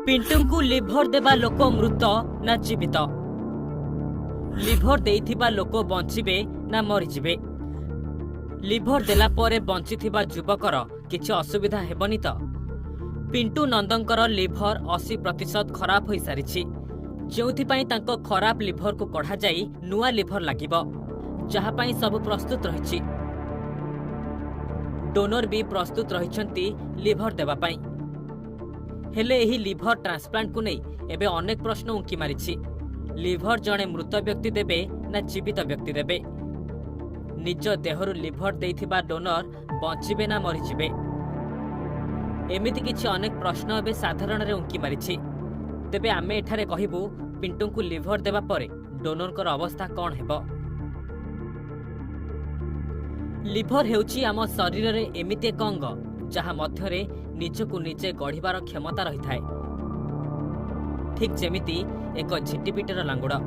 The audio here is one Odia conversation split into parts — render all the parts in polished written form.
ପିଣ୍ଟୁଙ୍କୁ ଲିଭର ଦେବା ଲୋକ ମୃତ ନା ଜୀବିତ? ଲିଭର ଦେଇଥିବା ଲୋକ ବଞ୍ଚିବେ ନା ମରିଯିବେ? ଲିଭର ଦେଲା ପରେ ବଞ୍ଚିଥିବା ଯୁବକର କିଛି ଅସୁବିଧା ହେବନି ତ? ପିଣ୍ଟୁ ନନ୍ଦଙ୍କର ଲିଭର 80% ଖରାପ ହୋଇସାରିଛି, ଯେଉଁଥିପାଇଁ ତାଙ୍କ ଖରାପ ଲିଭରକୁ କଢ଼ାଯାଇ ନୂଆ ଲିଭର ଲାଗିବ, ଯାହା ପାଇଁ ସବୁ ପ୍ରସ୍ତୁତ ରହିଛି। ଡୋନର ବି ପ୍ରସ୍ତୁତ ରହିଛନ୍ତି ଲିଭର ଦେବା ପାଇଁ। ହେଲେ ଏହି ଲିଭର ଟ୍ରାନ୍ସପ୍ଲାଣ୍ଟକୁ ନେଇ ଏବେ ଅନେକ ପ୍ରଶ୍ନ ଉଙ୍କି ମାରିଛି। ଲିଭର ଜଣେ ମୃତ ବ୍ୟକ୍ତି ଦେବେ ନା ଜୀବିତ ବ୍ୟକ୍ତି ଦେବେ? ନିଜ ଦେହରୁ ଲିଭର ଦେଇଥିବା ଡୋନର ବଞ୍ଚିବେ ନା ମରିଯିବେ? ଏମିତି କିଛି ଅନେକ ପ୍ରଶ୍ନ ଏବେ ସାଧାରଣରେ ଉଙ୍କି ମାରିଛି। ତେବେ ଆମେ ଏଠାରେ କହିବୁ, ପିଣ୍ଟୁଙ୍କୁ ଲିଭର ଦେବା ପରେ ଡୋନରଙ୍କର ଅବସ୍ଥା କ'ଣ ହେବ। ଲିଭର ହେଉଛି ଆମ ଶରୀରରେ ଏମିତି ଏକ ଅଙ୍ଗ, ଯାହା ମଧ୍ୟରେ ନିଜକୁ ନିଜେ ଗଢ଼ିବାର କ୍ଷମତା ରହିଥାଏ, ଠିକ୍ ଯେମିତି ଏକ ଝିଟିପିଟିର ଲାଙ୍ଗୁଡ଼।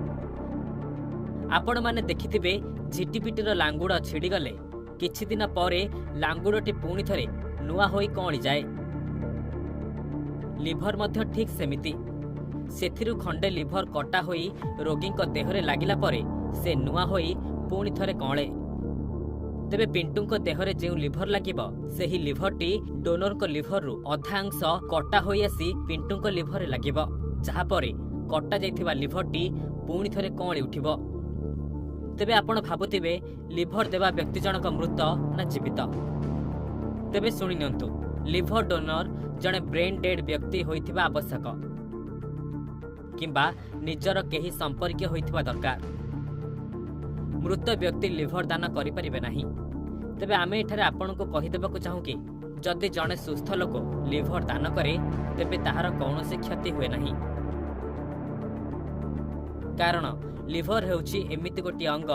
ଆପଣମାନେ ଦେଖିଥିବେ, ଝିଟିପିଟିର ଲାଙ୍ଗୁଡ଼ ଛିଡ଼ିଗଲେ କିଛି ଦିନ ପରେ ଲାଙ୍ଗୁଡ଼ଟି ପୁଣି ଥରେ ନୂଆ ହୋଇ କଅଁଳିଯାଏ। ଲିଭର ମଧ୍ୟ ଠିକ୍ ସେମିତି। ସେଥିରୁ ଖଣ୍ଡେ ଲିଭର କଟା ହୋଇ ରୋଗୀଙ୍କ ଦେହରେ ଲାଗିଲା ପରେ ସେ ନୂଆ ହୋଇ ପୁଣି ଥରେ କଅଁଳେ। ତେବେ ପିଣ୍ଟୁଙ୍କ ଦେହରେ ଯେଉଁ ଲିଭର ଲାଗିବ, ସେହି ଲିଭରଟି ଡୋନରଙ୍କ ଲିଭରରୁ ଅଧା ଅଂଶ କଟା ହୋଇ ଆସି ପିଣ୍ଟୁଙ୍କ ଲିଭରରେ ଲାଗିବ, ଯାହାପରେ କଟା ଯାଇଥିବା ଲିଭରଟି ପୁଣି ଥରେ କଅଁଳି ଉଠିବ। ତେବେ ଆପଣ ଭାବୁଥିବେ, ଲିଭର ଦେବା ବ୍ୟକ୍ତି ଜଣକ ମୃତ ନା ଜୀବିତ? ତେବେ ଶୁଣି ନିଅନ୍ତୁ, ଲିଭର ଡୋନର ଜଣେ ବ୍ରେନ୍ ଡେଡ୍ ବ୍ୟକ୍ତି ହୋଇଥିବା ଆବଶ୍ୟକ କିମ୍ବା ନିଜର କେହି ସମ୍ପର୍କୀୟ ହୋଇଥିବା ଦରକାର। ମୃତ ବ୍ୟକ୍ତି ଲିଭର ଦାନ କରିପାରିବେ ନାହିଁ। ତେବେ ଆମେ ଏଠାରେ ଆପଣଙ୍କୁ କହିଦେବାକୁ ଚାହୁଁ କି ଯଦି ଜଣେ ସୁସ୍ଥ ଲୋକ ଲିଭର ଦାନ କରେ, ତେବେ ତାହାର କୌଣସି କ୍ଷତି ହୁଏ ନାହିଁ, କାରଣ ଲିଭର ହେଉଛି ଏମିତି ଗୋଟିଏ ଅଙ୍ଗ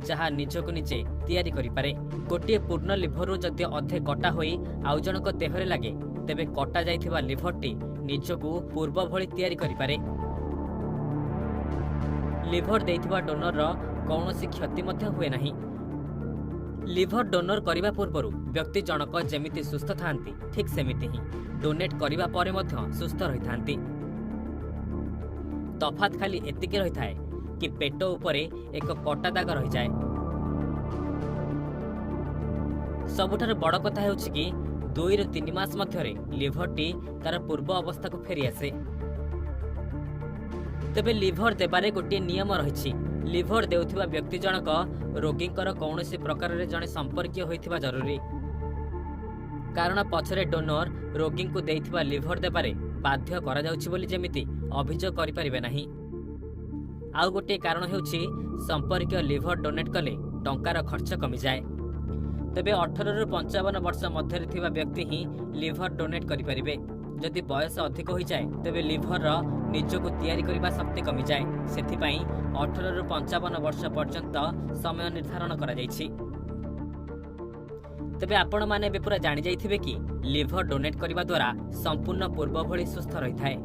ଯାହା ନିଜକୁ ନିଜେ ତିଆରି କରିପାରେ। ଗୋଟିଏ ପୂର୍ଣ୍ଣ ଲିଭରରୁ ଯଦି ଅଧେ କଟା ହୋଇ ଆଉ ଜଣଙ୍କ ଦେହରେ ଲାଗେ, ତେବେ କଟା ଯାଇଥିବା ଲିଭରଟି ନିଜକୁ ପୂର୍ବ ଭଳି ତିଆରି କରିପାରେ। ଲିଭର ଦେଇଥିବା ଡୋନରର କୌଣସି କ୍ଷତି ମଧ୍ୟ ହୁଏ ନାହିଁ। ଲିଭର ଡୋନର କରିବା ପୂର୍ବରୁ ବ୍ୟକ୍ତି ଜଣକ ଯେମିତି ସୁସ୍ଥ ଥାଆନ୍ତି, ଠିକ୍ ସେମିତି ହିଁ ଡୋନେଟ୍ କରିବା ପରେ ମଧ୍ୟ ସୁସ୍ଥ ରହିଥାନ୍ତି। ତଫାତ୍ ଖାଲି ଏତିକି ରହିଥାଏ କି ପେଟ ଉପରେ ଏକ କଟା ଦାଗ ରହିଯାଏ। ସବୁଠାରୁ ବଡ଼ କଥା ହେଉଛି କି 2ରୁ 3 ମାସ ମଧ୍ୟରେ ଲିଭରଟି ତାର ପୂର୍ବ ଅବସ୍ଥାକୁ ଫେରିଆସେ। ତେବେ ଲିଭର ଦେବାରେ ଗୋଟିଏ ନିୟମ ରହିଛି। ଲିଭର ଦେଉଥିବା ବ୍ୟକ୍ତି ଜଣକ ରୋଗୀଙ୍କର କୌଣସି ପ୍ରକାରରେ ଜଣେ ସମ୍ପର୍କୀୟ ହୋଇଥିବା ଜରୁରୀ, କାରଣ ପଛରେ ଡୋନର ରୋଗୀଙ୍କୁ ଦେଇଥିବା ଲିଭର ଦେବାରେ ବାଧ୍ୟ କରାଯାଉଛି ବୋଲି ଯେମିତି ଅଭିଯୋଗ କରିପାରିବେ ନାହିଁ। ଆଉ ଗୋଟିଏ କାରଣ ହେଉଛି, ସମ୍ପର୍କୀୟ ଲିଭର ଡୋନେଟ୍ କଲେ ଟଙ୍କାର ଖର୍ଚ୍ଚ କମିଯାଏ। ତେବେ 18ରୁ 55 ବର୍ଷ ମଧ୍ୟରେ ଥିବା ବ୍ୟକ୍ତି ହିଁ ଲିଭର ଡୋନେଟ୍ କରିପାରିବେ। ଯଦି ବୟସ ଅଧିକ ହୋଇଯାଏ, ତେବେ ଲିଭରର ନିଜକୁ ତିଆରି କରିବା ଶକ୍ତି କମିଯାଏ। ସେଥିପାଇଁ 18ରୁ 55 ବର୍ଷ ପର୍ଯ୍ୟନ୍ତ ସମୟ ନିର୍ଦ୍ଧାରଣ କରାଯାଇଛି। ତେବେ ଆପଣମାନେ ଏବେ ପୁରା ଜାଣିଯାଇଥିବେ କି ଲିଭର ଡୋନେଟ୍ କରିବା ଦ୍ୱାରା ସମ୍ପୂର୍ଣ୍ଣ ପୂର୍ବ ଭଳି ସୁସ୍ଥ ରହିଥାଏ।